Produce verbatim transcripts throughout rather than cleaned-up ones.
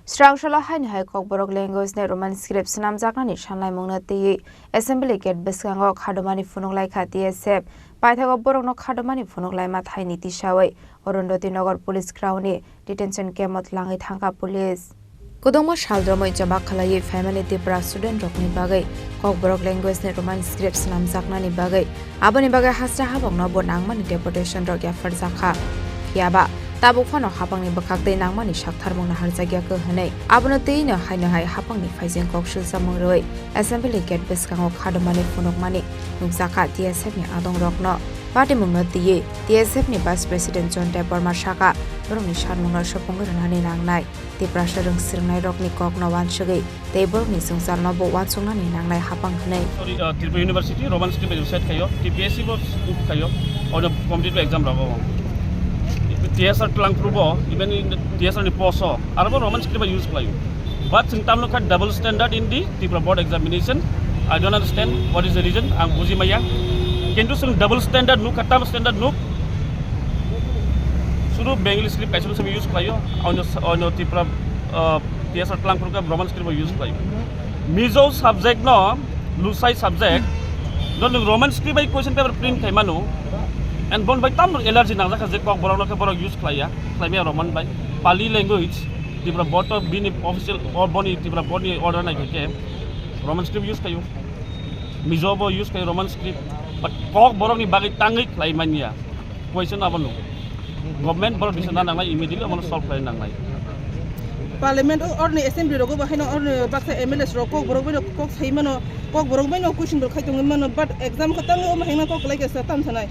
Srang salo haini hai Kokborok language ni Roman script swnamjaknani sanlaimungno twiwi assembly gate bwskango khadomani phunuk laikha T S F. Paithago borokno khadomani phunuk laima thaini tisawi Arundhati Nagar police ground ni detention camp o tlangwi thangkha police. Kwdwngma sal romwi choba khwlaiwi phaimani Tipra student rokni bagwi Kokborok language ni Roman script swnamjaknani bagwi, aboni bagwi hasra habangno bo nangmani deputation rok yapharjakha. Phiyaba tabuk phano habangni bwkhaktwi nangmani saktharmung naharjakya khe hwnwi abono twiwi no haino hai habangni phaijeng kok sujamung rwui assembly gate bwskango khadomani phunukmani nukjakha T S F ni adongrokno. Patimungno twiwi T S F ni Vice President John Debbarma sakha, borokni sanmungno supungwi rwnani nangnai. Tiprasa rwng swrwngnairokni kokno uansugwi tei borokni jwngjalno bo uansuknani nangnai hapang hwnwi. Sorry, uh, Tripura University Roman script bai recite khaio, T P S C bo use khaio, ono competitive exam rogo. T S R Tlangphru bo, even in the T S R ni post o, aro bo Roman script bai use khlaio. But chwng tamno kha double standard in the Tripura board examination. I don't understand what is the reason, ang buji maya. Kintu chwng double standard nuk kha, tam standard nuk. Suru Bengali script kaisa simi use khlaio, ono, ono Tripura, uh, T S R Tlangphru kha Roman script bai use khlaio. Mizo subject no, Lusai subject no nwng Roman script bai question paper print khai mano. And bon bai tam allergy nangjak kha je Kokborok no khe borok use khlaiya, khlaimaya Roman bai. Pali language, Tripura board to bini official or boni Tripura board ni order nai khe Roman script use khaio. Mizo bo use khaio Roman script. But Kokborok ni bagwi tangwi khlai manya. Question abono. Government borok decision na nangnai, immediately abono solve khlai nangnai. Parliament o orni assembly rogo bo haino orni baksa M L As rok Kokborok bai no kok sai mano, Kokborok bai no question rok khai tongwi mano, but exam kha tangwi omo hengna kok lai khe sa tam sanai.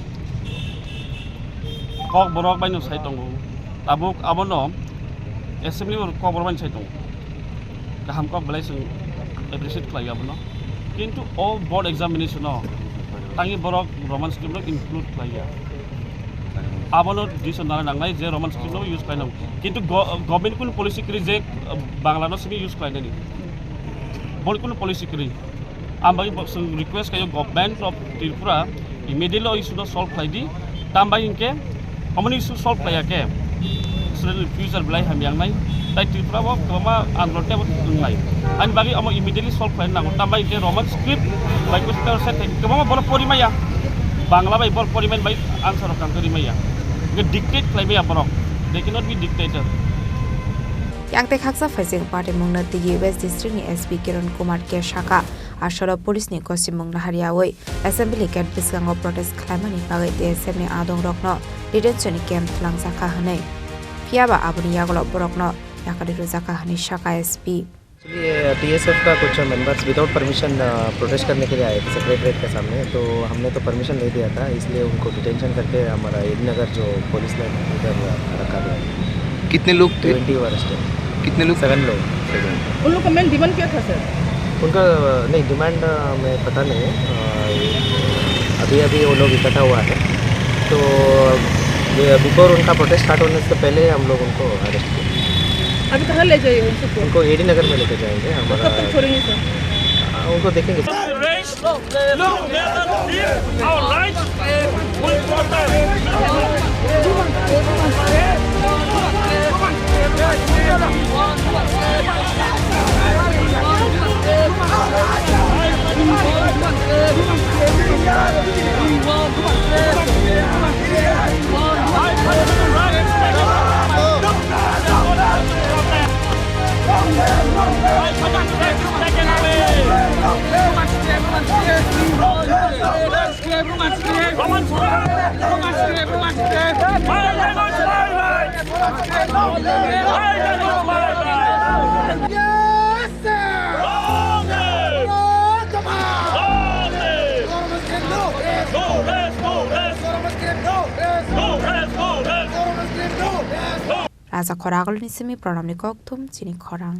Kokborok bai no sai tongo. Tabuk abono assembly o Kokborok bai no sai tongo. Kaham kok belai chwng appreciate khlai abono. Kintu o board examination o tangi borok Roman script no include khlaiya. Abono decision nana nangnai je Roman script no use khlainai. Kintu go-, government kun policy kwrwi je, uh, Bangla no simi use khlainani. Boni kun policy kwrwi. Ang bagwi bo chwng request khaio Government of Tripura immediately o issue no solve khlai di. Tam bai hinkhe omoni issue solve khlaiya khe student ni future belai hamya wngnai. Tai Tripura bo kwbangma andolon tei bo wngnai. Ani bagwi omo immediately solve khlai nango. Tam bai hinkhe Roman script bai question paper set khai kwbangma borok pori maya. Bangla bai borok pori mani bai answer rok kang kwrwi maya. Hinkhe dictate khlai maya borok. They cannot be dictator. Yang tei khaksa phaising patimungno twiwi West District ni S P Kiran Kumar K sakha, asolo police ni gosimung naharyawi assembly gate bwskango protest khlaimani bagwi T S F ni adongrokno detention camp twlangjakha hwnwi. Phiyaba aboni yagulo borokno yakari rwjakha hwnwi sakha S P. Actually, ये T S F का कुछ members without permission, अ, प्रोटेस्ट करने के लिए आए थे सेक्रेटेरिएट के सामने, तो हमने तो परमिशन नहीं दिया था, इसलिए उनको डिटेंशन करके हमारा एडी नगर जो पुलिस ने उधर रखा गया। कितने लोग थे? Twenty were arrested. कितने लोग? सेवन लोग। उन लोग का मेन डिमांड क्या था, सर? उनका, अ, नहीं, डिमांड, अ, हमें पता नहीं है। अ, अभी, अभी वो लोग इकट्ठा हुआ है, तो, अ, बिफोर उनका प्रोटेस्ट स्टार्ट होने से पहले हम लोग उनको अरेस्ट किया। अभी कहाँ ले जाइए उन सबको? उनको एडी नगर में लेके जाएंगे। तो हमारा कब तक छोड़ेंगे, सर? अ, उनको देखेंगे। Our rights will protect. Raja khorang agulni simi pranamni kokthum chini khorang.